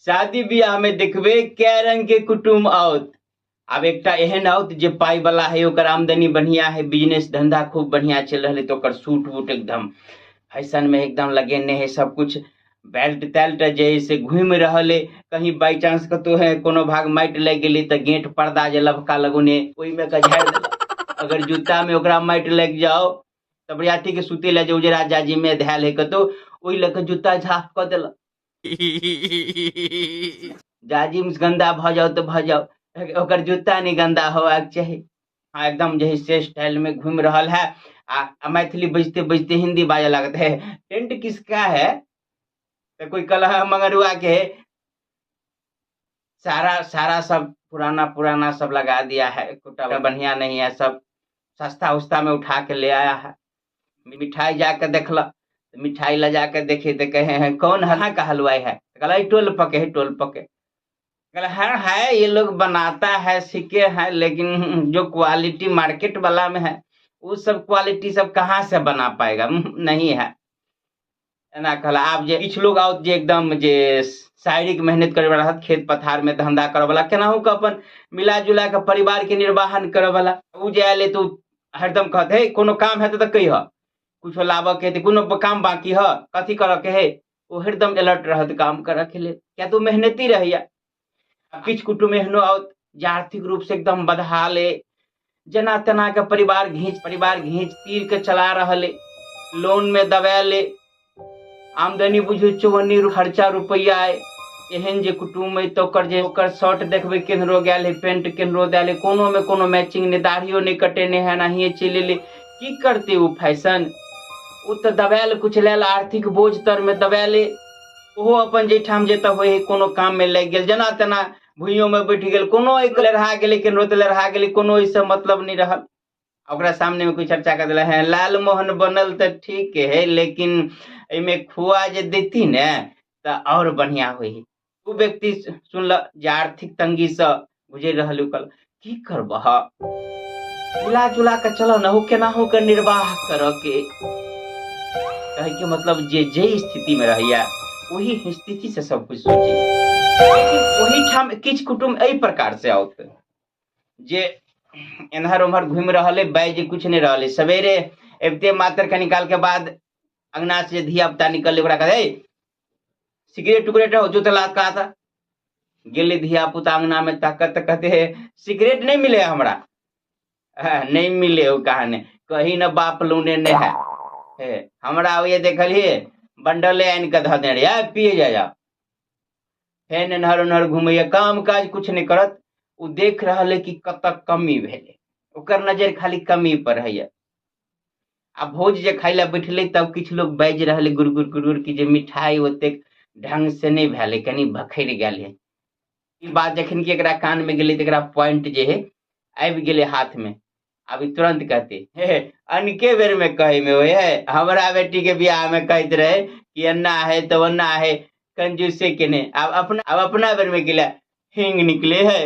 शादी बियाह में देखबे कै रंग के कुटुम आओत। आब एकटा एहन आओत जे पाइ वाला है, ओकर आमदनी बढ़िया है, बिजनेस धंधा खूब बढ़िया चलि रहल है, तऽ ओकर सूट वूट एकदम फैशन में एकदम लगेने है, सब कुछ बेल्ट तेल्ट जे है से घूमि रहल है। कहीं बाई चांस कतौ है कोनो भाग माटि लागि गेलै तऽ गेट पर्दा जे लभका लगौने ओहिमे के झाड़ि देलक। अगर जूता में ओकरा माटि लागि जाओ तऽ बरियाती के सुते लए जे उजरा जाजिम में धयल है कतौ, ओहि लऽ के जूता साफ कऽ देलक। जाजिम गन्दा भऽ जाओ तऽ भऽ जाओ, ओकर जूता नहि गन्दा होबाक चाही। हाँ, एकदम जे है से स्टाइल में घूमि रहल है। आ मैथिली बजते बजते हिंदी बाजे लागत है। टेंट किसका है? तऽ कोई कहल है मंगरुआ के है। सारा सारा सब पुराना पुराना सब लगा दिया है, एकोटा बढ़िया नहीं है, सब सस्ता उस्ता में उठा के ले आया है। मिठाई जाके देखलक, मिठाई ले जाके देखे तऽ कहे हैं कौन हला का हलवाई है? कहला ई टोल पके है, टोल पके। कहला हाँ है, ये लोग बनाता है, सीखे हैं, लेकिन जो क्वालिटी मार्केट वाला में है वो सब क्वालिटी सब कहाँ से बना पाएगा, नहीं है। एना कहला। आब जे किछु लोग आओत जे एकदम जे शारीरिक मेहनत करे वाला रहत, खेत पथार में धंधा करे वाला, केनाहु के अपन मिला जुला के परिवार के निर्वाहन करे वाला, उ जे आयल तऽ हरदम कहत हे कोनो काम हेतै तऽ कहिह, कुछो लाबऽ के हेतै, कोनो काम बाकी ह, कथी करऽ के है, ओ हरदम अलर्ट रहत काम करऽ के लेल, किया तऽ ओ मेहनती रहैया। किछु कुटुम्ब एहनो आओत जे आर्थिक रूप से एकदम बदहाल अइ, जेना तेना के परिवार घींच तीर के चला रहल अइ, लोन में दबायल अइ, आमदनी बुझू चौवन्नी खर्चा रुपैआ अइ। एहन जे कुटुम्ब अइ तऽ ओकर जे ओकर शर्ट देखबै केम्हरो गेल है, पेंट केम्हरो देल है, कोनो में कोनो मैचिंग नहि, दाढ़ियो नहि कटेने है, एनाहिए चलि एलै। की करतै ओ फैशन? ओ तऽ दबायल कुचलायल आर्थिक बोझ तर में दबायल अइ। ओहो अपन जाहिठाम जतऽ होइ है कोनो काम में लागि गेल, जेना तेना भुइयों में बैठ गेल, कोनो एक लड़हा गेलै केम्हरो तऽ लड़हा गेलै, कोनो ओहिसँ मतलब नहि रहल। ओकरा सामने में कोई चर्चा कर दिला है लाल मोहन बनल तऽ ठीक है, लेकिन एहिमे खोआ जे देती ने तऽ और बढ़िया होइ। ओ व्यक्ति सुनल जे आर्थिक तंगी से गुजरि रहल, ओ कहल की करबह, मिला जुला के चल न हो, केनाहु के निर्वाह करऽ के। कहे के मतलब जे जे स्थिति में रहैया ओही स्थिति से सब कुछ सोचे। लेकिन ओही ठाम किछु कुटुम्ब एहि प्रकार से औत जे एम्हर ओम्हर घुमि रहल अइ, बाजि किछु नहि रहल अइ। सवेरे अबिते मात्र कनी काल के बाद अंगना से धिया पुता निकललै, ओकरा कहै सिगरेट उगरेट हो जो तलाक का था। गेलै धिया पुता अंगना में ताकत तऽ कहते हे सिगरेट नहीं मिले हमरा। हाँ, नहीं मिले हो कहाने कहीं न बाप लूने नहीं है। हे हमरा ये देखलिए बंडले आनि के धऽ देने रहियै, पिए जा जा। फेन एन्हर ओन्हर घुमैया, काम काज कुछ नहि करत। ओ देख रहल है कि कतऽ कमी भेलै, ओकर नजर खाली कमी पर रहैया। आ भोज जे खाइ लए बैठलै तब किछु लोग बाजि रहल गुर गुर गुर गुर कि जे मिठाई ओतेक ढंग से नहि भेलै, कनि भखरि गेल है। ई बात जखन कि एकरा कान में गेलै तऽ एकरा पॉइंट जे है आबि गेलै हाथ में। आब ई तुरंत कहते हे अनके बेर में कहे में होए है, हमरा बेटी के बियाह में कहते रहे कि अन्ना है तो अन्ना है, कंजूसे के नहीं। अब अपना बेर में गेला हिंग निकले है।